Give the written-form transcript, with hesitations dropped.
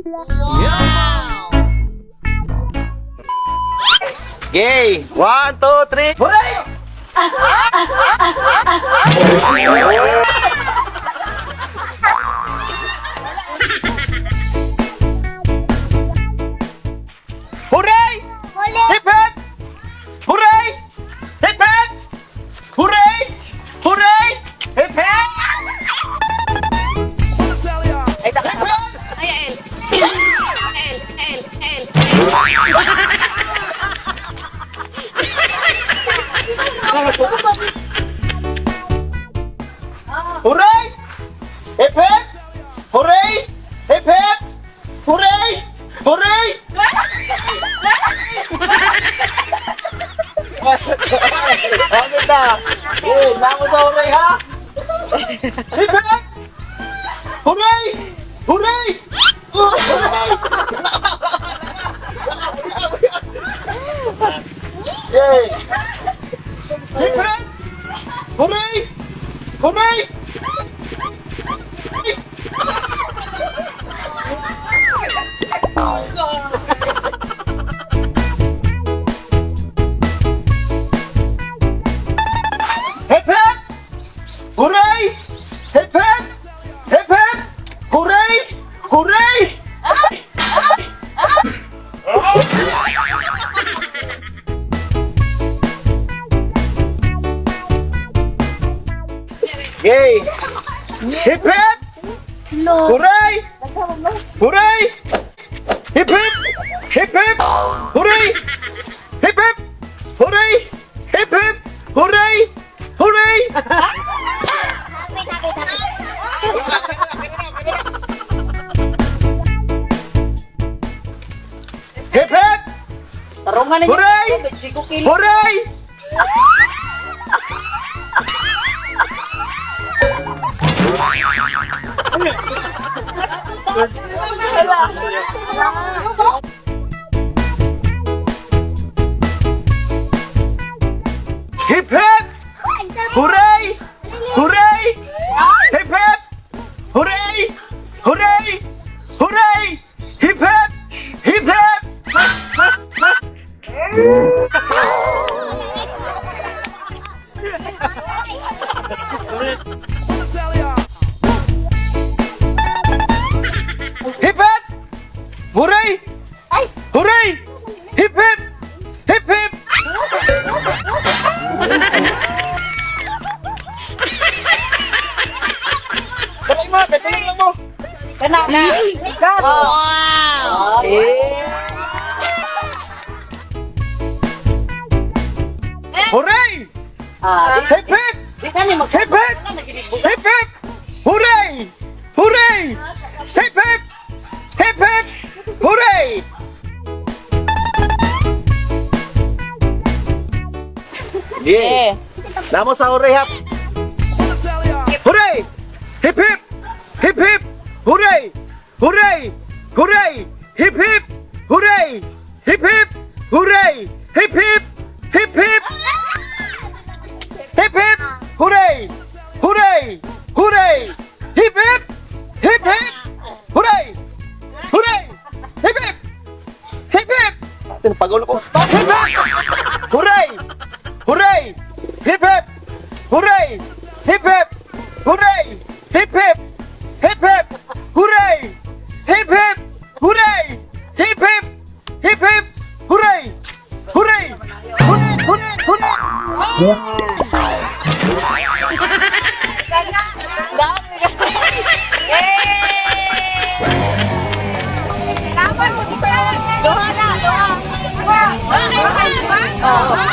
Wow! Okay. 1, 2, 3. Hooray! Hooray! Huli! Hip hip! Hooray! Hip hip! Hooray! Hooray! Hip hip! Ay, taka. Hip hip! Ay, L. L, L, L. Hooray! Hip hip! Hooray! Hip hip! Hooray! Hooray! Amin na! Eh, namo sa hooray ha? Hip hip! Hooray! Hooray! Hooray! Yay! Hip hip! Hooray! Hooray! Hip hip! Hooray! Hip hip! Hip hip! Hooray! Hooray! Yay! Hip hip! Hooray! Hooray! Hip hip! Hip hip! Hooray! Hip hip! Hooray! Hip hip! Hooray! Hooray! Hip hip! Tarungan na niyo. Hooray! Chico kilo. Hooray! Hip hip! Hooray! Hooray! Hip hip! Hooray! Hooray! Hooray! Hip hip! Hip hip! Hip hip! Hooray! Hooray! Hip hip! Hip hip! Dali mo, katulong lang mo. Kana. Na. Wow! Hooray! Ah, Hip hip! di ka ni mag Hip hip! Hip hip! Hooray! Hooray! Hip hip! Hip hip! Hooray! Yeah. Namo sa hooray hap. Hooray! Hip hip! Hip hip! Hooray! Hooray! Hooray! Hip hip! Hooray! Hip hip! Hooray! Hip hip! Hip hip! Hip hip! Hooray! Hooray! Hooray! Hip hip! Hip hip! Hooray! Hooray! Hip hip! Hip hip! Pagulo ko. Hip hip! Hooray! Hooray! Hip hip! Hooray! Hip hip! Hooray! Hip hip! Hip hip! Hooray! Hip hip! Hooray! Hip hip! Hip hip! Hooray! Hooray! Hooray! Hooray! Hooray! Duha na, duha. Duha. Duha.